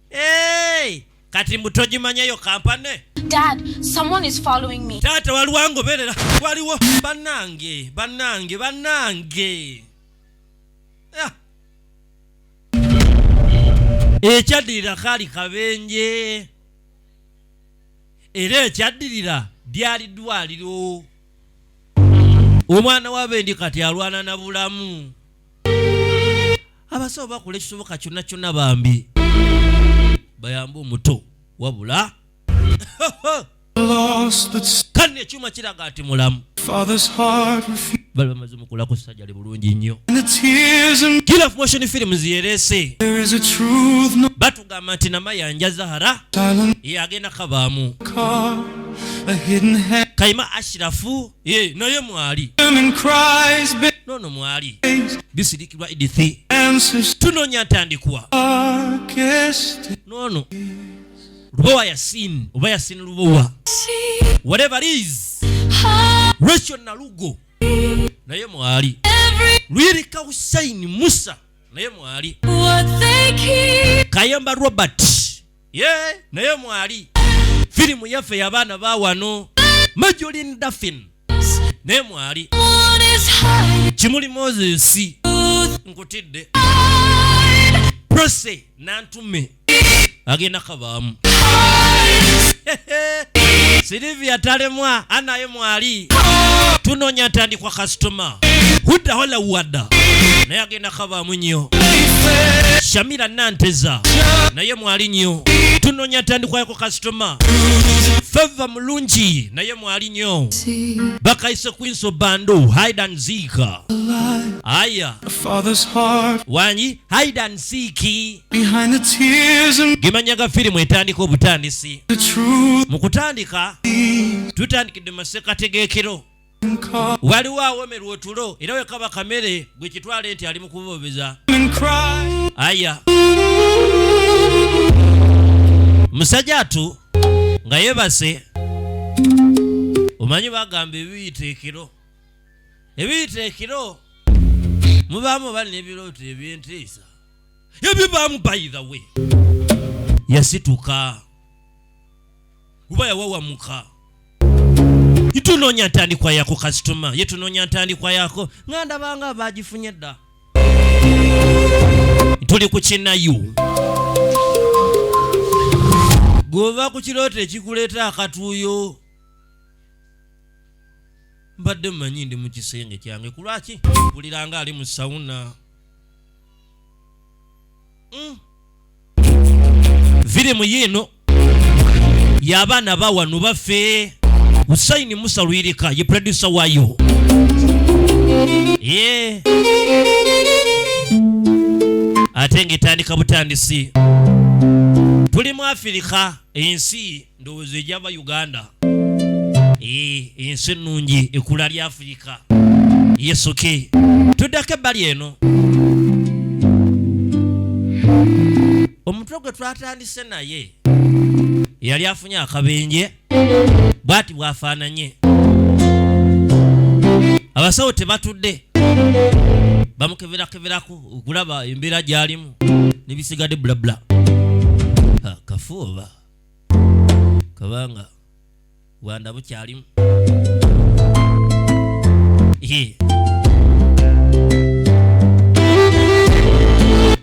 Hey! Kati mbu togimanyayo kampane. Dad, someone is following me. Taata, waliwo angoberera, waliwo. Bannange, bannange, bannange! Ah. Ekyaddirira kaali kabenje, era ekyaddirira lyali ddwaliro. Omwana w'abendi kati alwana na bulamu. Abasawo bakola ekisoboka kyonna kyonna bambi bayambe omuto, wabula kanne ekyuma kiraga nti mulamu. Bali bamaze mukulako sajjali bulungi nnyo. Killer Motion Films yereese. Batugamba nti Namayanja Zahara ye agenda kabaamu, Kayima Ashirafu ye naye mwali, nono mwali bisirikirwa Edith. Tunoonya ntandikwa nono Lubowa Yasin oba Yasin Lubowa, whatever it is. Rachel Nalugo naye mwali, Lwirika Hussein Musa naye mwali, Kayemba Robert ye naye mwali. Firimu yaffe y'abaana ba wano. Majolin Daffin naye mwali, Kimuli Moses nkutidde, Prose Nantume agenda kabaamu, Silivia Talemwa anaye mwali. Tunoonya ntandikwa kasitoma Hudda Hola Wadda naye agenda kabaamu nnyo. Shamira Nanteza naye mwali nnyo. Tunoonya ntandikwa kasitoma Feva Mulungi naye mwali nnyo. Bakayise Quinso Bando hide and seek. Aya wanyi hide and seek gemanya ga firimu etandika obutandisi. Mu kutandika tutandikidde mu masekate g'ekiro. Waliwo awomerwa otulo, era wekaba kamere gwe kitwale nti ali mu kubobeza. Aya, musajja atu nga yeebase. Omanyi bagamba ebiyita ekiro, ebiyita ekiro mubaamu bali n'ebirooto ebyentiisa ebibaamu. By the way, yasituka kuba yawawamuka. Tunoonya ntandikwa yako kasitoma ye, tunoonya ntandikwa yako nga ndabanga bagifunye dda. Tuli ku kinayu gw'ova ku kirooto ekikuleeta akatuuyo. Mbadde mmanyi ndi mu kisenge kyange, ku lwaki mpuliranga ali mu sauna? Firimu yiino y'abaana bawano baffe. Husaini Musa Lwirika ye producer waayo ye, ate ng'etandika butandisi. Tuli mu Afirika, ensi ndowooza ejava Uganda. Ensi ennungi ekkula lya Afirika yesuke. Tuddako ebbali eno, omutwe gwe twatandise naye yali afunye akabenje, bw'ati bw'afaananye. Abasawo tebatudde, bamukeberakeberako okulaba embeera gy'alimu nebisigadde bulabula. Kafu oba kabanga bwanda bukyalimu. Ye.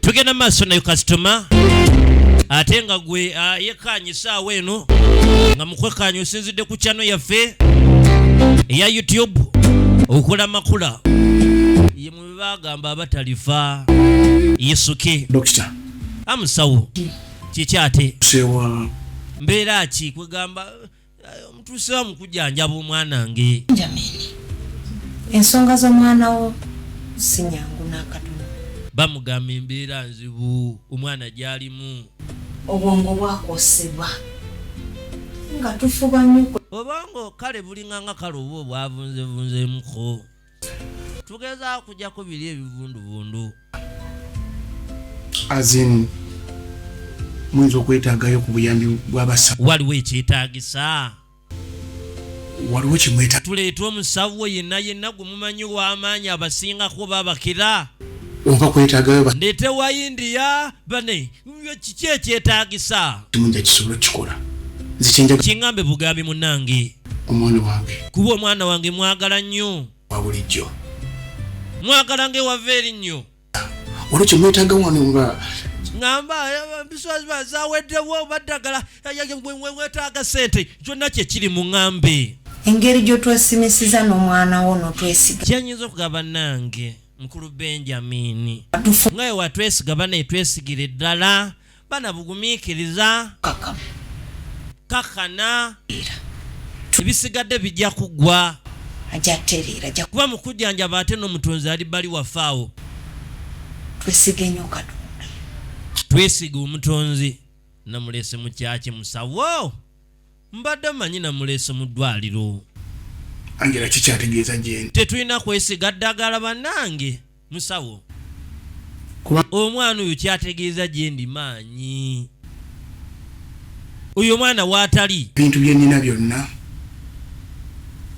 Tugenda maaso nayo kasitoma, ate nga gwe yekkaanya essaawa eno nga mukwekkaanya osinzidde ku channel yaffe eya YouTube okola makula ye mwe bagamba abatalifa yesuke. Dokita. Amusawo, kiki ate? Sewa. Mbeera ki? Kwegamba omutuusewa mu kujjanjaba omwana nge. Benjamin, ensonga z'omwana wo si nyangu n'akatono. Bamugamba embeera nzibu omwana gy'alimu. Obwongo bwakosebwa nga tufuba nnyo. Obwongo kale bulinganga kale oba obwavunzevunzemuko, tugezaako kujjako biri ebivunduvundu. As in, muyinza okwetaagayo ku buyambi bw'abasawo? Waliwo ekyetaagisa? Waliwo kimweta? Tuleete omusawo yenna yenna gwe mumanyi w'amaanyi abasingako babakira. Oba kwetagayo Ndeete wa India bane, kiki ekyetaagisa? Kimunja kisobola kukikola. Nze kyenjaga Kiŋŋambe bugambi munnange. Omwana wange. Kuba omwana wange mwagala nnyo. Wa bulijjo. Mwagala ng'ewava erinnyo. Olwo kye mwetaaga wano nga Ŋŋamba biswaziba zaweddewo baddagala wetaaga ssente kyonna kye kiri mu ŋŋambe. Engeri gy'otwesimisiza n'omwana wo n'otwesiga. Kyenyinza okugaba nange mukulu Benjamini Tufu nga we watwesiga bana twesigira ddala bana bugumiikiriza kakamu. Kakana ebisigadde bijja kuggwa. Ajja tereera, ajja. Kuba mu kujjanjaba ate n'omutonzi ali bbali waffe awo. Twesige nnyo Katonda. Twesiga omutonzi. Namuleese mu kyaki musawo, mbadde manyi namuleese mu ddwaliro. Angela kikyategeeza gyendi. Tetulina kwesiga ddagala bannange musawo. Kuba Omwana oyo kyategeeza gye ndi maanyi, oyo omwana waatali. Ebintu bye nnina byonna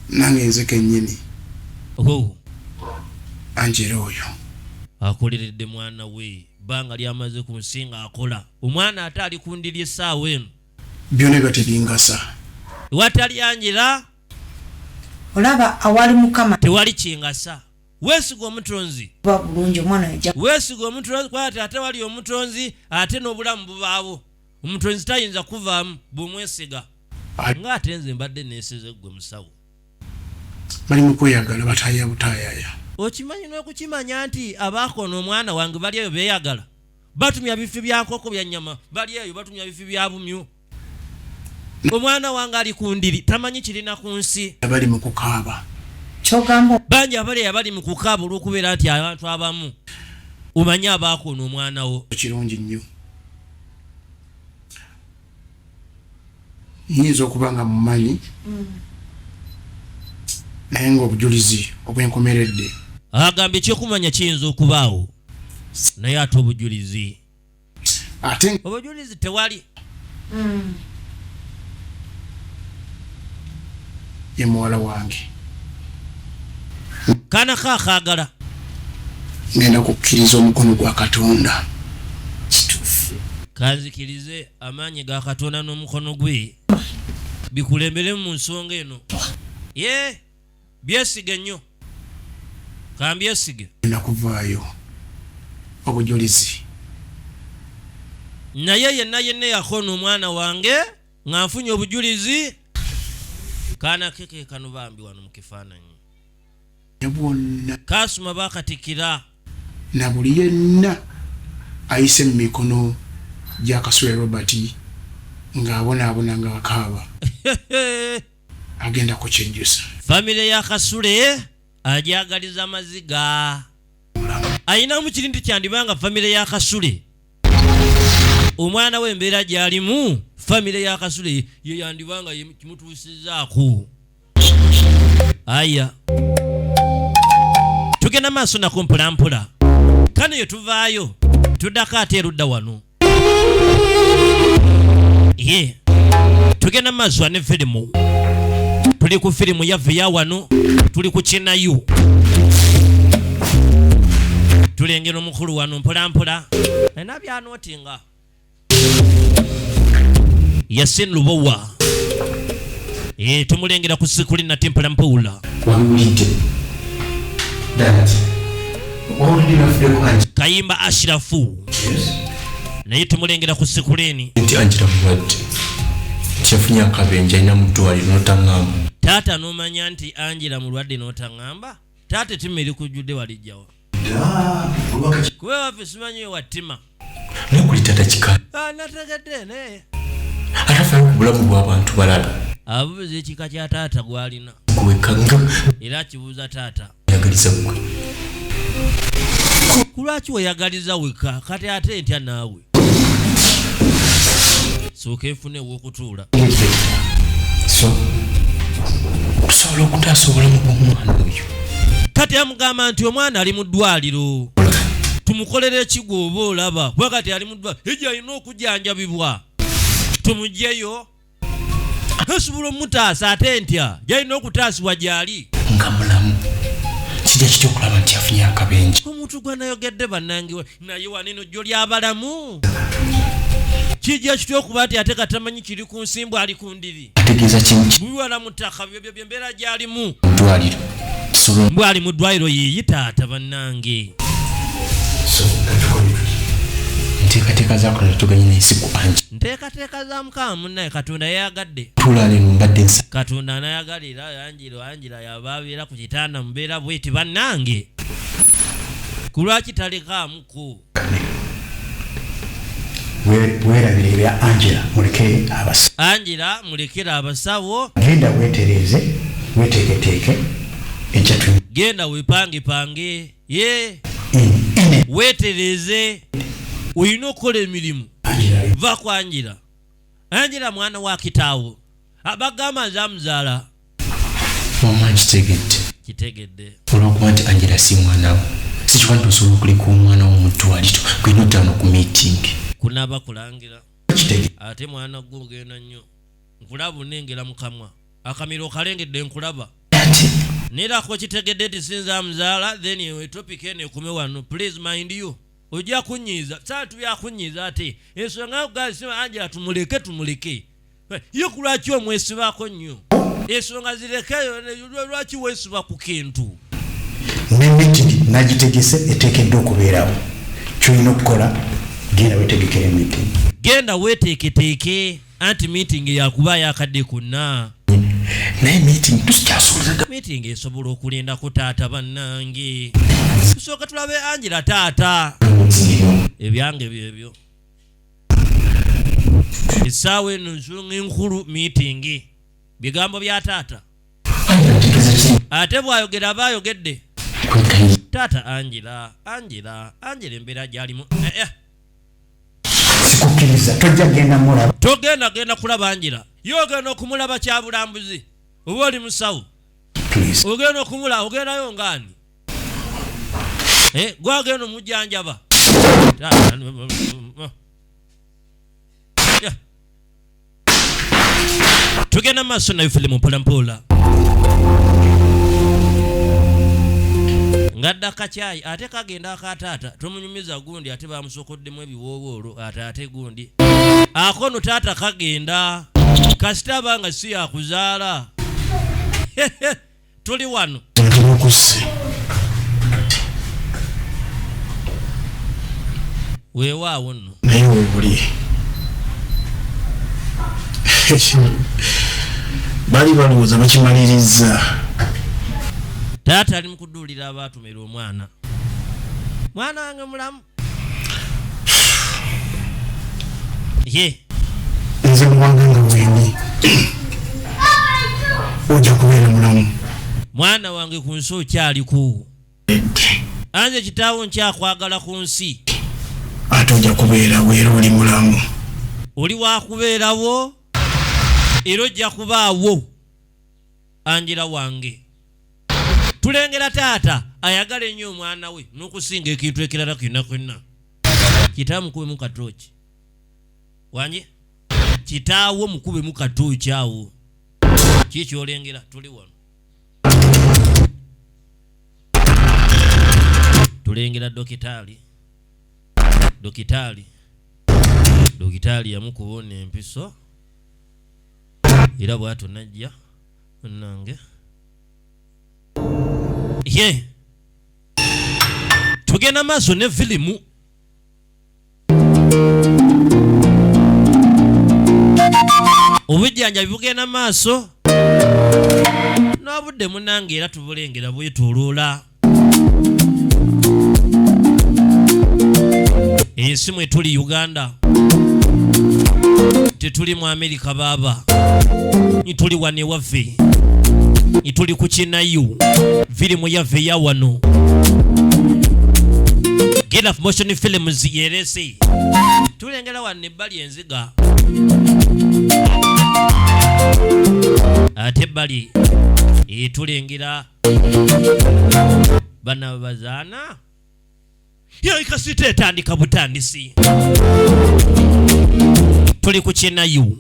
nange nze kennyini. Oh. Angela oyo Akoleredde mwana we bbanga lyamaze ku nsi ng'akola, omwana ate ali ku ndiri essaawa eno. Byonna biba tebingasa. Watali Angela Olaba awali Mukama tewali kingasa. Weesiga omutonzi. Ba bulungi, omwana oyo ajja. Weesiga omutonzi kwati ate wali omutonzi ate n'obulamu bubaawo, omutonzi tayinza kuvaamu bw'omwesiga. Ng'ate nze mbadde neesize ggwe musawo. Bali mu kweyagala bataaya butaayaya. Okimanyi n'okukimanya nti abaakona omwana wange bali eyo beeyagala, batumya bifi bya nkoko bya nnyama, bali eyo batumya bifi bya bumyu. Omwana wange ali ku ndiri tamanyi kirina ku nsi. Bali mu kukaaba. Kyogamba Bangi abali eyo abali mu kukaaba olw'okubeera nti abantu abamu omanyi abaakona omwana wo. Kirungi nnyo, nyinza okuba nga mumanyi naye ng'obujulizi obwenkomeredde Agamba ekyokumanya kiyinza okubaawo naye ate obujulizi ate obujulizi tewali. Ye muwala wange. Kaana kaakaagala. Ngenda kukkiriza omukono gwa Katonda. Kituufu. Kanzikirize amaanyi ga Katonda n'omukono gwe bikulembere mu nsonga eno. Ye byesige nnyo, kambyesige. Ngenda kuvaayo obujulizi. Naye yenna yenna eyakona omwana wange nga nfunye obujulizi, kaana ke ke kano bambi wano mu kifaananyi. Bwonna Kasuma bakatikira. Na buli yenna ayise mu mikono gya Kasule Robert ng'abonaabona ng'akaaba agenda kukyejjusa. Famire ya Kasule ajagaliza amaziga, ayinamu kiri nti kyandibanga famire ya Kasule omwana we embeera gy'alimu, famire ya Kasule ye yandibanga ye kimutuusizaako. Aya, tugenda maaso nako mpolampola. Kano ye tuvaayo tuddako ate erudda wano ye tugenda maaso ne firimu. Tuli ku firimu yaffe ya wano, tuli ku kinayu, tulengera omukulu wano mpolampola alina byanootinga. Yasin Lubowa. Eh, tumulengera ku sikuli nate mpolampola. Wabiwulidde that wawulidde bafuddeko Angi? Kayimba Ashirafu naye tumulengera ku sikulini. Nti Angela mulwadde, nti yafunye akabenje, alina mu ddwaliro, notaŋŋamba. Taata, n'omanya nti Angela mulwadde n'otaŋŋamba? Taata, ettima erikujjudde walijjawa? Kuba waffe simanyi wattima. Naye kuli taata kika. Ah, nategedde naye. Ate afaayo ku bulamu bw'abantu balala. Abuuza ekika kya taata gw'alina. Gweka nga Era akibuuza taata. Yagaliza gwe. Ku lwaki weyagaliza weka? Kati ate ntya naawe? Sooka enfune ew'okutuula. So tusobola okutaasa obulamu bw'omwana oyo. Kati amugamba nti omwana ali mu ddwaliro, tumukolere ekigwa oba olaba kuba kati ali mu ddwaliro ejo alina okujjanjabibwa, tumugyeyo osobola omutaasa. Ate ntya gyalina okutaasibwa gyali. Nga mulamu. Kijja kitya okulaba nti yafunye akabenje? Omuntu gwanayogedde bannange naye waneno jjo lyabalamu. Kijja kitya okuba nti ate katamanyi kiri ku nsimbu ali ku ndiri. Ategeeza kinki? Buwala mu ttaka byebyo byembeera gy'alimu. Ddwaliro. Mbw ali mu ddwaliro yiyi taata bannange. So katukole nteekateeka za Katonda tuganye naye si ku Angi. Nteekateeka za Mukama munnaye Katonda yayagadde. Tuula leno mbadde nsa. Katonda anayagalira Angela Angela yaba abeera ku kitanda mubeera bweti bannange. Ku lwaki talekaamuko? Weerabire ebya Angela muleke abasawo. Angela mulekere abasawo. Genda weetereeze weeteeketeeke enkya tu. Genda weepangepange ye weetereeze olina okukola emirimu. Va ku Angela. Angela mwana wa kitaawo. Abagamba nze amuzaala. Wamma nkitegedde. Kitegedde. Olw'okuba nti Angela si mwana wo. Si kiba nti osobola okuleka omwana wo mu ddwaliro gw'olina odda wano ku meeting. Kunaaba kulangira. Ate mwana gwo ogenda nnyo. Nkulaba onengera mu kamwa. Akamiro okalengedde nkulaba. Naye ko kitegedde nti si nze amuzaala then topic eno ekome wano. Please mind you. Ojja kunyiiza. Sasa tubyakunyiiza ate. Ensonga yo Angela tumuleke tumuleke. Ye ku lwaki omwesibaako nnyo? Ensonga zireke lwaki weesiba ku kintu? Ne meeting nagitegese eteekeddwa okubeerawo. Ky'olina okukola genda weetegekere meeting. Genda weeteeketeeke anti meeting yakubaayo akadde konna. Naye meeting tusikyasobola. Meeting esobola okulindako taata bannange. Tusooke tulabe Angela taata. Ebyange byebyo. Essaawa eno nsonga enkulu meeting. Bigambo bya taata. Ate bw'ayogera aba ayogedde. Taata Angela, Angela, Angela embeera gy'alimu. Sikukkiriza tojja genda mulaba. Togenda genda kulaba Angela. Ye ogenda okumulaba kya bulambuzi. Oba oli musawo. Ogenda okumulaba ogendayo ng'ani? Gwagenda omujjanjaba. Tugenda maaso nayo filimu mpola mpola. Ngadda kacyayi ate kagenda akataata tomunyumiza gundi ate bamusokoddemu ebiwoowo ate ate gundi. Akono taata kagenda kasita abanga si yakuzaala. Tuli wano. Weewaawo nno. Naye weebuli. Bali balowooza bakimaliriza. Taata ali mu kuduulira abaatumira omwana. Mwana wange mulamu. Ye. Nze muwanga nga wendi. Ojja kubeera mulamu. Mwana wange ku nsi okyaliku. Anze kitaawo nkyakwagala ku nsi. Ate ojja kubeerawo era oli mulamu. Oli wakubeerawo era ojja kubaawo. Angela wange. Tulengera taata ayagala ennyo omwana we n'okusinga ekintu ekirala kyonna kyonna. Kitaawo mukubemu katooki. Wanje? Kitaawo mukubemu katooki awo. Ki ky'olengera tuli wano. Tulengera dokitaali. Dokitaali. Dokitaali yamukuba ono empiso. Era bw'atyo n'ajja munnange. Ye. Tugenda maaso ne filimu. Obujjanjabi bugenda maaso. N'obudde munnange era tubulengera bwetooloola. Ensi mwe tuli Uganda. Tetuli mu Amerika baaba. Tuli wano ewaffe. Tuli ku Kinayu. Firimu yaffe ya wano. Get Up Motion Films yerese. Tulengera wano ebbali enziga. Ate ebbali tulengera bana bazaana. Yo ikasite etandika butandisi. Tuli ku Kinayu.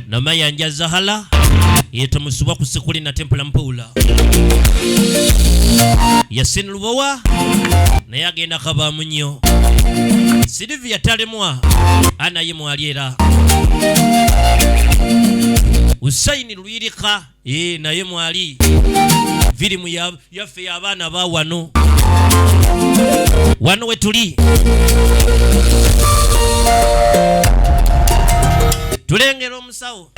Namayanja Zahala Yetomusubwa ku sikuli nate mpolampola. Yasin Lubowa naye agenda kabaamu nnyo. Silivia talemwa anaye mwali era Usaini Luyirika naye mwali firimu yaffe y'abaana ba wano wano we tuli tulengera omusawo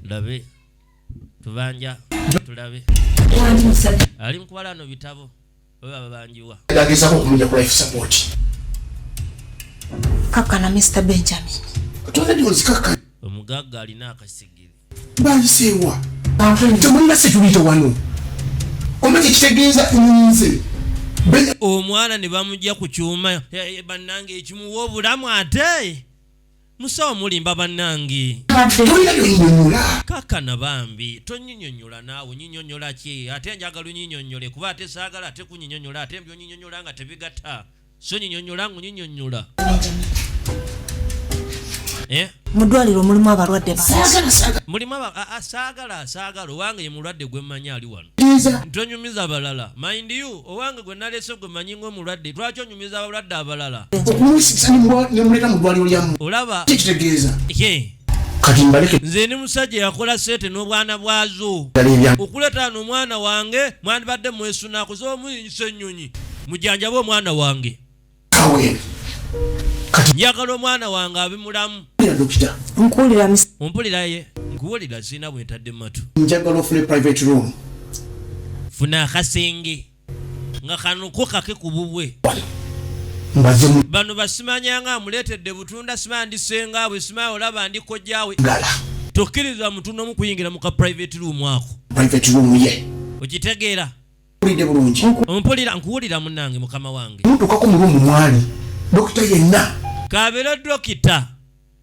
labe tubanja tulabe ali mukubala no bitabo baba babanjiwa agezako okumujja ku life support. Kakana Mr. Benjamin. Tonze nzikaka. Omugagga alina akasigiri. Bansewa. Temulina security wano. Omanyi kitegeeza nze. Omwana ne bamujja ku kyuma bannange ekimuwa obulamu ate musawo mulimba bannange. Tolina by'onnyonnyola. Kakana bambi tonyinyonnyola naawe nyinyonnyola ki ate njagala onyinyonnyole kuba ate saagala ate kunyinyonnyola ate by'onyinyonnyola nga tebigatta so nyinyonnyola ngunyinyonnyola. Mu ddwaliro mulimu abalwadde bangi. Mulimu saagala saagala owange ye mulwadde gwe mmanyi ali wano. Ntonyumiza balala. Mind you owange gwe naleese gwe mmanyi ng'omulwadde lwaki onyumiza abalwadde abalala? Okumusigisa ne muleeta mu ddwaliro lyammwe. Olaba Kitegeeza. Kati mbaleke. Nze ndi musajja yakola ssente n'obwana bwazo. Okuleeta wano omwana wange mwandibadde mwesunaako z'omuyisa ennyonyi mujjanjabe omwana wange. Njagala omwana wange abe mulamu. Nkuwulira Ompulira ye nkuwulira sirina bwe ntadde mu matu. Njagala ofune private room. Funa akasenge nga kano ko kake ku bubwe. Bano basimanyanga amuleetedde butunda sima ndi ssengaabwe sima olaba ndi kojjaawe. Tokkiriza muntu n'omu kuyingira mu ka private room ako. Private room ye. Okitegeera? Mpulidde bulungi. Ompulira nkuwulira munnange mukama wange. Mutuukako mu ruumu mwali dokita yenna. Kabeere dokita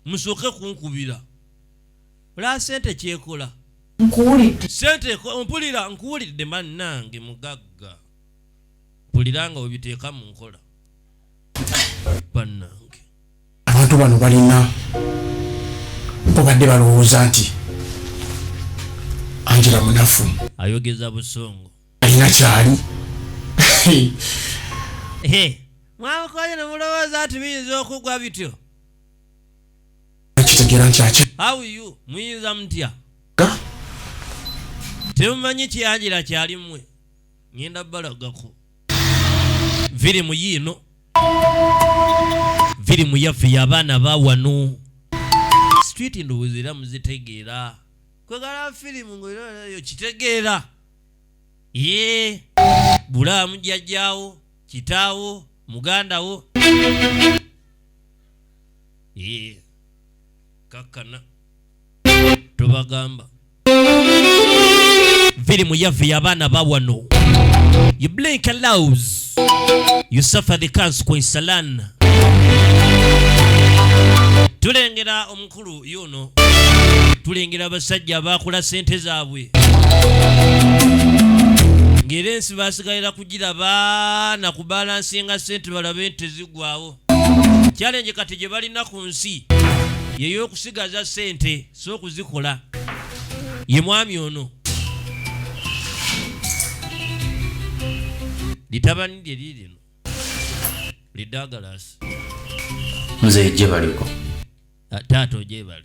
musooke kunkubira. Olaba ssente kyekola. Nkuwulidde. Ssente mpulira nkuwulidde bannange mugagga. Mpulira nga webiteeka mu nkola. Bannange. Abantu bano balina babadde balowooza nti Angela munafu. Ayogeza busongo. Alina kyali. Mwamukoye ne mulowooza nti biyinza okugwa bityo. Kitegeera nti akya. How you muyinza mutya? Temumanyi ki Angela kyali mmwe. Ngenda balagako. Firimu yiino. Firimu yaffe y'abaana ba wano. Street ndowooza era muzitegeera. Kwegala firimu ng'oyo kitegeera. Ye bulaamu jjajjaawo, kitaawo, mugandawo. Ye kakkana tubagamba. Firimu yaffe y'abaana ba wano. You blink and lose. You suffer the consequence alone. Tulengera omukulu yono. Tulengera abasajja abakola ssente zaabwe. Ng'era ensi basigalira kugiraba na kubalansinga ssente balabe nti teziggwawo. Challenge kati gye balina ku nsi y'ey'okusigaza ssente si okuzikola. Ye mwami ono. Litabani lye lirino. Li Douglas. Nze gye baliko. Taata ogyebale.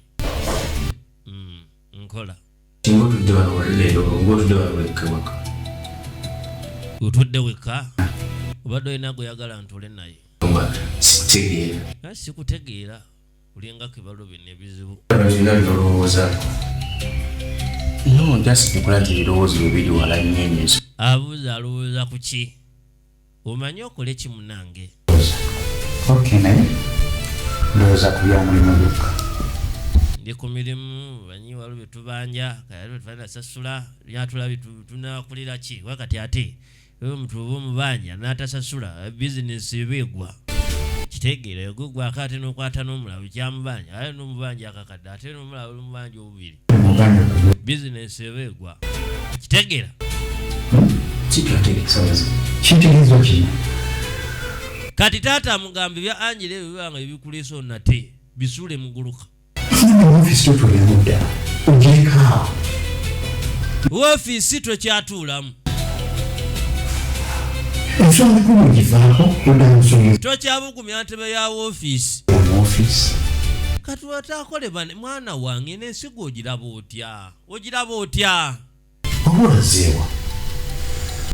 Nkola. Singa otudde wano leero, ng'otudde wano wekka waka. Otudde wekka? Obadde olina gw'oyagala ntuule naye. Sikutegeera. Sikutegeera. Olinga kibalo bino ebizibu. Olina by'olowooza. No, just nkola nti ebirowoozo byo biri wala nnyo ennyo. Abuuza alowooza ku ki? Omanyi okole ki munnange? Okay, naye ndowooza ku bya mulimu byokka. Ndi ku mirimu, banyi waliwo bye tubanja, kale bye tubanasasula, lyatulabi tunaakulira ki? Wakati ate omuntu oba omubanja n'atasasula, bizinensi eba egwa. Kitegeera egugwako ate n'okwata n'omulabe kyamubanja, ate n'omubanja akakadde, ate n'omulabe n'omubanja obubiri. Bizinensi eba egwa. Kitegeera. Kintegeeza ki? Kati taata amugamba ebya Angela ebyo bibanga ebikuleese nate bisuule muguluka. Ofiisi totulemu ddala. Ogireka awo. Woofiisi tokyatuulamu. Ensonga enkulu ogivaako odda mu nsonga Tokyabugumya ntebe ya woofiisi. mu ofiisi. Kati wataakole bane mwana wange n'ensigo ogiraba otya? Ogiraba otya? Oba olazeewa?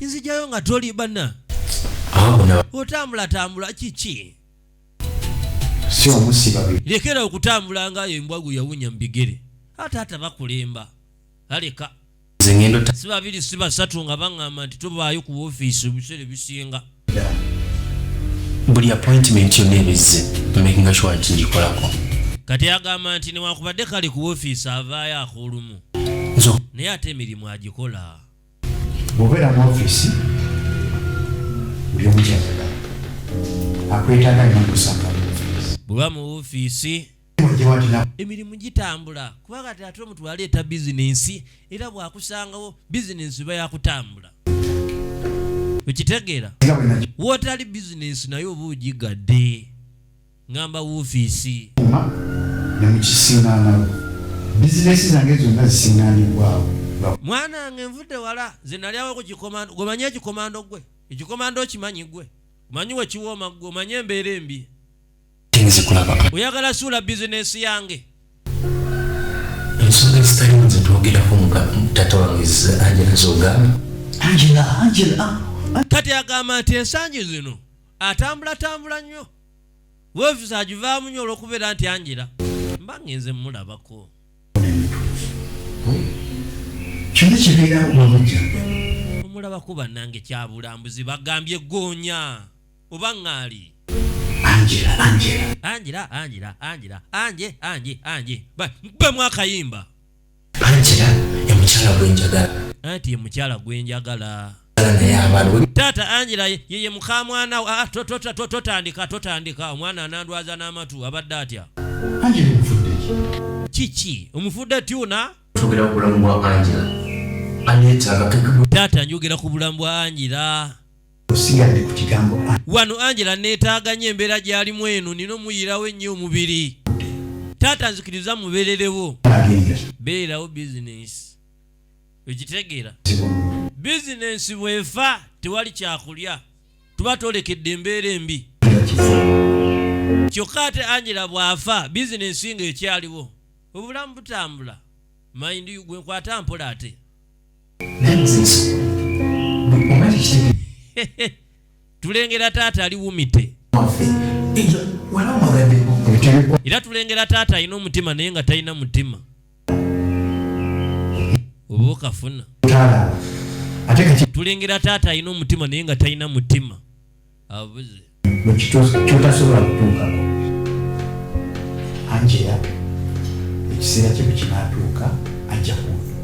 Nzijayo nga toli bana. Abo bonna Otambulatambula kiki? Si omusiba bi. Lekera okutambula nga embwa gwe yawunya mu bigere. Ate bakulemba. Aleka. Nze ngenda ota Si babiri si basatu nga baŋŋamba nti tobaayo ku woofiisi ebiseera ebisinga. Buli appointment yonna ebizze making sure nti ngikolako. Kati agamba nti newankubadde kali ku woofiisi avaayo ak'olumu Nze naye ate emirimu agikola. Bw'obeera mu ofiisi buli omu kyayagala akwetaaga alina okusanga mu ofiisi. Bw'oba mu woofiisi Gye watina emirimu gitambula kuba kati ate omuntu aleeta bizinensi era bw'akusangawo bizinensi eba yakutambula. Okitegeera? Nga bwe nagikuuma Wootali bizinensi naye oba ogigadde. Ŋŋamba woofiisi. Ne mukisiŋŋaanawo bizinesi zange zonna zisiŋŋaanibwawo. Mwana wange nvudde wala nze nalyawo ku kikomando. Gwe ekikomando gwe? Ekikomando okimanyi gwe? Omanyi we kiwooma gwe? Omanyi embeera embi? Nze kulaba Oyagala suula bizinensi yange? Ensonga ezitaliwo nze twogerako nga taata wange Angela zogamba. Angela, Angela. Kati agamba nti ensangi zino atambulatambula nnyo woofiisi agivaamu nnyo olw'okubeera nti Angela mba ngenze mmulabako. Kyonna kibeerawo wabujjanjabi. Omulabako bannange kyabulambuzi bagambye goonya oba ŋŋaali. Angela, Angela. Angela, Angela, Angela, Anje, Anje, Anje. Mpemu akayimba. Angela ye mukyala gwe njagala. Anti ye mukyala gwe njagala. Naye abaana Taata Angela ye ye mukamwana we. Ah, totandika totandika omwana anandwaza n'amatu abadde atya. Angela omufudde ki? Kiki omufudde tuna? Twogera ku bulamu bwa Angela aneetaaga keke. Taata njogera ku bulamu bwa Angela. Osigadde ku kigambo Wano Angela neetaaga nnyo embeera gy'alimu eno nina omuyirawo ennyo omubiri. Taata nzikiriza mubeererewo. Agenda. Beerawo bizinensi. Okitegeera? Zibu. Bizinensi bw'efa tewali kyakulya. Tuba twolekedde embeera embi. Kifu. Kyokka ate Angela bw'afa bizinensi ng'ekyaliwo. Obulamu butambula. Mayindi gwe nkwata mpola ate. Naye nze omanyi kitegeera Tulengera taata ali wumite. Waffe wala omwagaddeko. Ebitebekwa Era tulengera taata alina omutima naye nga talina mutima. Oba okafuna. Taalaba ate kati Tulengera taata alina omutima naye nga talina mutima. Abuze. Bwe kyotasobola kutuukako. Angela ekiseera kye bwe kinaatuuka ajja kuwona.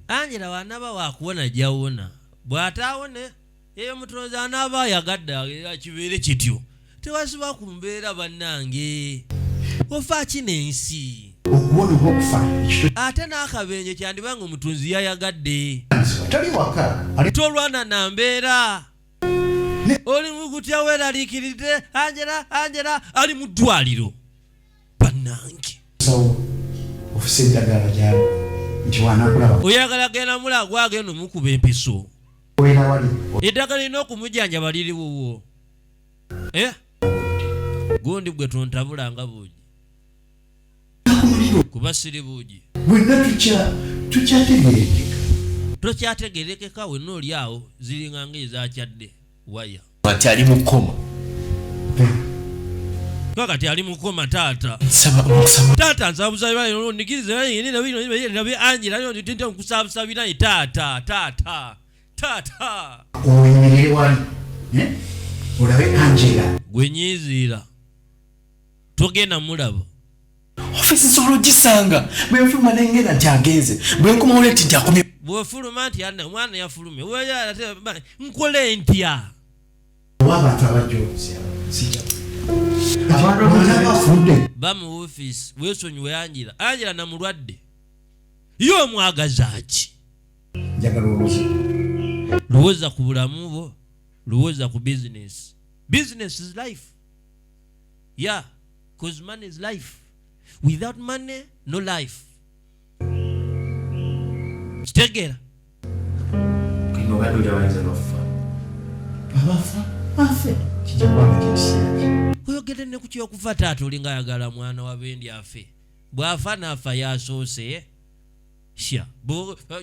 Angela wanaaba wakuwona ajja wona. Bw'ataawone eyo mutonzi anaaba ayagadde era kibeere kityo. Tewasiba ku mbeera bannange. Ofa ki n'ensi? Okuwona oba okufa ekito Ate n'akabenje kyandiba nga omutunzi yayagadde. Tali waka ali Tolwana na mbeera. Oli mu kutya weeraliikiridde Angela Angela ali mu ddwaliro. Bannange. Musawo ofisa eddagala gyali nti wanakulaba. Oyagala genda mulaba gwagenda omukuba empiso. Obeera wali. Eddagala lirina okumujjanjaba liri wuwo. Eh? Gundi gwe tontabula nga buugi. Ku muliro. Kuba siri buugi. Bwenna tukyategerekeka. Tokyategerekeka wenna oli awo ziringa ng'ezakyadde waya. Ati ali mu coma. Kuba kati ali mu coma taata. Nsaba okusaba. Taata nsabusabira Angela nkusabusabira taata taata taata. Oyimirire wali eh? Olabe Angela. Gwe nyiiziira. Togenda mulaba. Ofiisi nsobola ogisanga bwe nfuluma nengenda nti agenze bwe nkomawo late nti akomye. Bw'ofuluma nti omwana yafulumye. Nkole ntya? Oba abantu abajja okuzyala sijja bonna bafudde. Ba mu ofiisi weesonyiwe Angela. Angela namulwadde. Ye omwagaza ki? Njagala olowooze. Lowooza ku bulamu bwo, lowooza ku business. Business is life. Yeah, 'cause money is life. Without money, no life. Okitegeera? Obadde oli awayinza n'okufa. Abafa afe kijja kubanga kyekiseera kye. Oyogedde ne ku kyokufa taata, olinga ayagala mwana wa bendi afe. Bw'afa n'afa yasoose sha.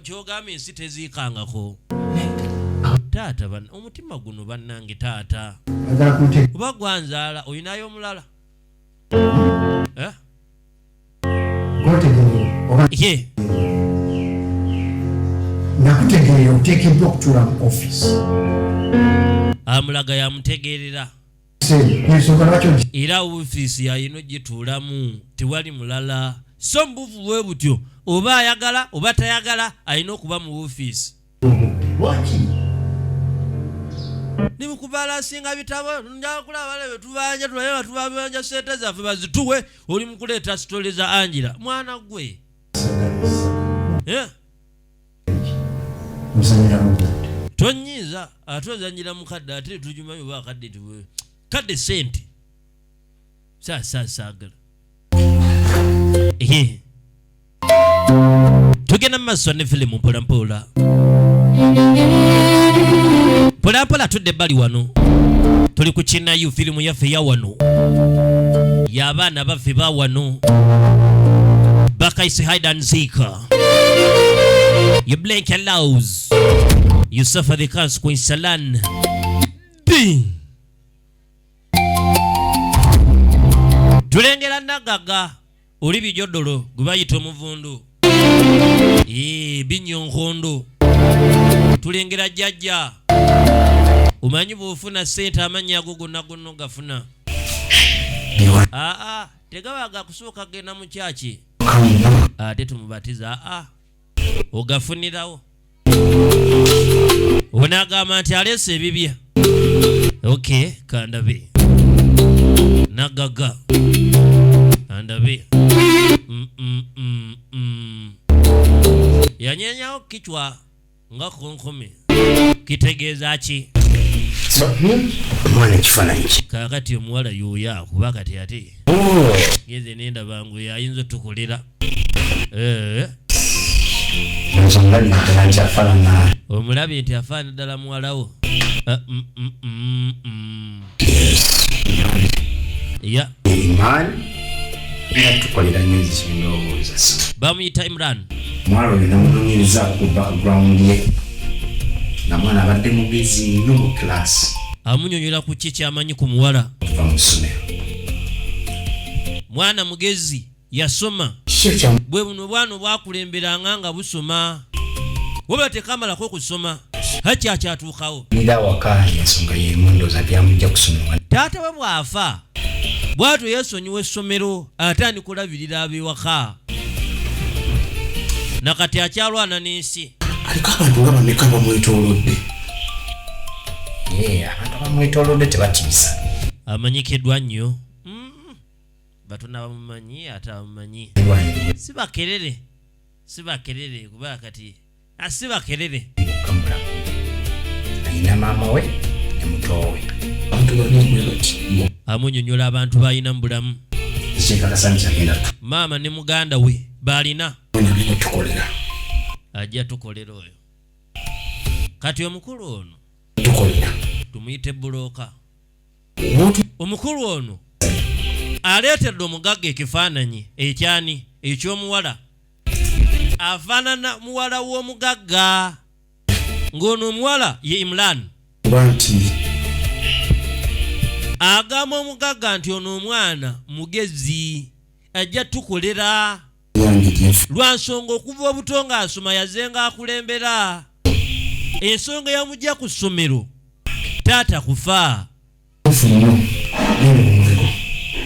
Kyogamba ensi teziikangako taata. Omutima guno bannange taata. Agala kunte. Oba gwanzaala olinayo omulala? Eh? Gotegeere oba Ye. Nakutegeera oteekeddwa okutuula mu offisi. Amulaga yamutegeerera. Ensonga lwaki Era ofiisi yalina ogituulamu, tewali mulala. So mubuufu bwe butyo, oba ayagala oba tayagala, alina okuba mu ofiisi. Lwaki? Nimukubalasinga bitabo, nja kulaba lebe tubanja, tulabe tubanja sente zaffe bazituwe. Oli mukuleeta story za Angira, mwana gwe. Eh? Muzanyira mu budde. Tonyiiza, ate ozanyira mukadde, ate tujumanyi oba akadde kadde sente saagala. Ehe, tugenda mu maaso ne filimu mpolampola mpolampola. Tudde ebbali wano, tuli ku kinayu, firimu yaffe ya wano y'abaana baffe ba wano bakaisi hide and seek. You blink and lose, you suffer the consequence. Lan Ding! Tulengera nagaga oli bijodolo gwe bayita omuvundu. Ee, binyonkondo. Tulengera jjajja, omanyi bw'ofuna ssente amannya ago gonna gonna ogafuna. Aa, tegaba gakusooka genda mu kyaki ate tumubatiza. Aa, ogafunirawo. Onaagamba nti aleese ebibya. Ok, kandabe nagaga, kandabe. Yanyenyawo kichwa nga konkome, kitegeeza ki? Omwana ekifaananyi ki? Kaakati omuwala yoyo, kuba kati ate genze nendaba ngu ayinza otukolera. Eh, Nze omulabye ddala nti afaanana. Omulabye nti afaana ddala muwalawo. Ah, Ya. Imaani era tukolera nnyo nze ndowooza so. Bamuyita Imran. Omuwala oyo namunoonyereza ku background ye, nga mwana abadde mugezi nnyo mu class. Amunyonyola ku ki kyamanyi ku muwala. Okuva mu ssomero. Mwana mugezi, yasoma. Kiki ekyamu? Bwe buno bwana obwakulemberanga nga busoma, wabula tekamalako okusoma, hakyakyatuukawo. Nira awaka ensonga y'emu ndowooza byamujja kusomero nga Taata we bw'afa bwatyo yeesonyiwa essomero, atandika olabirira ab'ewaka, nakati akyalwana n'ensi. Aliko abantu nga bameka bamwetoolodde? Eh, abantu abamwetoolodde tebatiisa. Amanyikiddwa nnyo. Batono abamumanyi, ate abamumanyi si bakerere, si bakerere, kuba kati si bakerere. Bokka mulamu, ayina maama we ne muto we. Abantu babiri bwe bati. Amunyonyola abantu balina mu bulamu. Ekyekakasa nti agenda Maama ne muganda we balina. Agenda tukolera. Ajja tukolera oyo. Kati omukulu ono Tukolera. tumuyite broker. Omuntu. Omukulu ono aleetedde omugagga ekifaananyi ekyani ekyomuwala afaanana muwala w'omugagga, ng'ono omuwala ye Imran. Kuba nti Agamba omugagga nti ono omwana mugezi, ajja tukolera. Yange gyenfu. Lwa nsonga okuva obuto ng'asoma yazenga akulembera. Ensonga eyamugja ku ssomero, taata kufa. Nfu nnyo genda omuleko.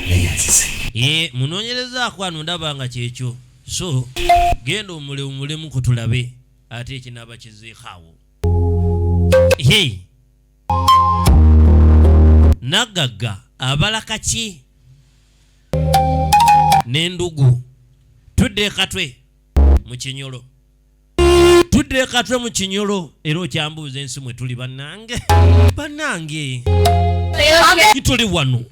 Neyanzize. Ye munoonyerezaako wano, ndaba nga kyekyo, so genda omulewumulemu tulabe ate ekinaaba kiziikaawo. He, naggagga abala kaki n'endugu. Tudde ekatwe mu kinyolo, tudde ekatwe mu kinyolo. Era okyambuuza ensi mwe tuli. Bannange, bannange, tuli wano.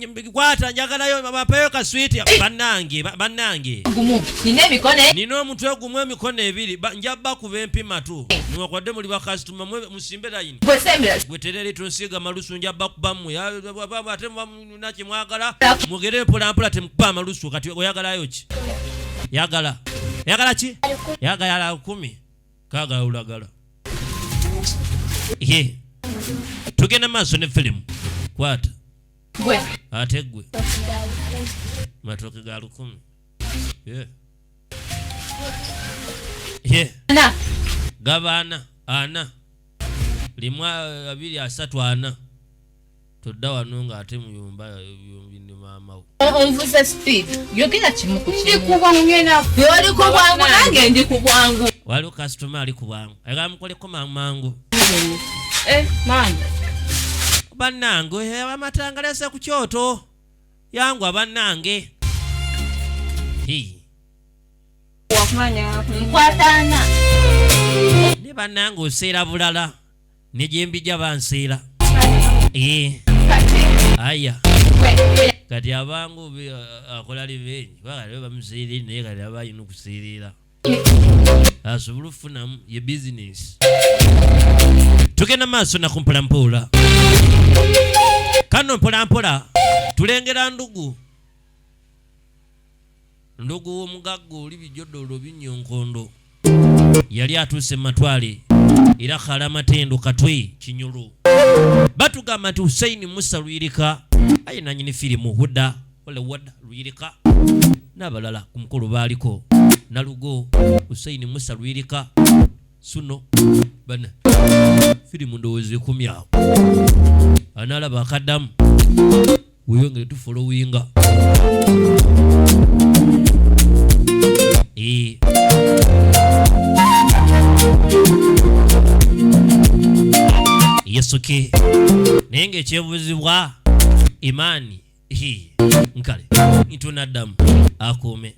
Kwata, njagalayo bapeyo kaswiti. Bannange, bannange. Gumu, nina emikono. Nina omutwe gumu, emikono ebiri. Nja bakuba empima tu. Niwakwadde muli bakasitoma, musimbe layini. Gwe sembera. Gwe tereri, tonsiiga malusu, nja bakuba mmwe. Ate muba mwagala mugere mpolampola, temukuba amalusu. Kati oyagalayo ki? Yagala, yagala ki? Yagala 10, kagala ulagala. Ye tugenda maaso ne firimu. Kwata. Gwe. Ate gwe matooke ga 1000. Ye ye. Na. Gaba ana ana, limu, abiri, asatu, ana. Todda wano ng'ate muyumba yumbi ne maama wo. Onvuze speed, yogera kimu ku Ndi kimu. ku bwangu, ngenda. Oli ku bwangu, nange ndi ku bwangu. Waliwo kasitoma ali ku bwangu, ayagala mukoleko mangu mangu. Eh, maama. Bannange, amata ngalese ku kyoto, yangwa bannange. Hii. Nkwataana. Ne bannange, oseera bulala ne gyembijja banseera. Eh, aya, kati abangu akola livenyi bakati bamuseerera, naye kati aba alina okuseerera asobole okufunamu ye bizinesi. Tugenda maaso naku mpolampola, kano mpolampola tulengera ndugu ndugu w'omugagga oli bijodolo binyonkondo yali atuuse mu matwale era kala amatendo katwe kinyulu. Batugamba nti Husaini Musa Luyirika aye nanyini firimu Huda wala Wada Luyirika n'abalala ku mukolo baaliko Nalugo Husaini Musa Luyirika suno bana firimu ndowooza ekumi awo anaalaba akaddamu weyongere tufolowinga. Eh. Yesuke naye ng'ekyebuzibwa imaani hi nkale ntunaddamu akuume.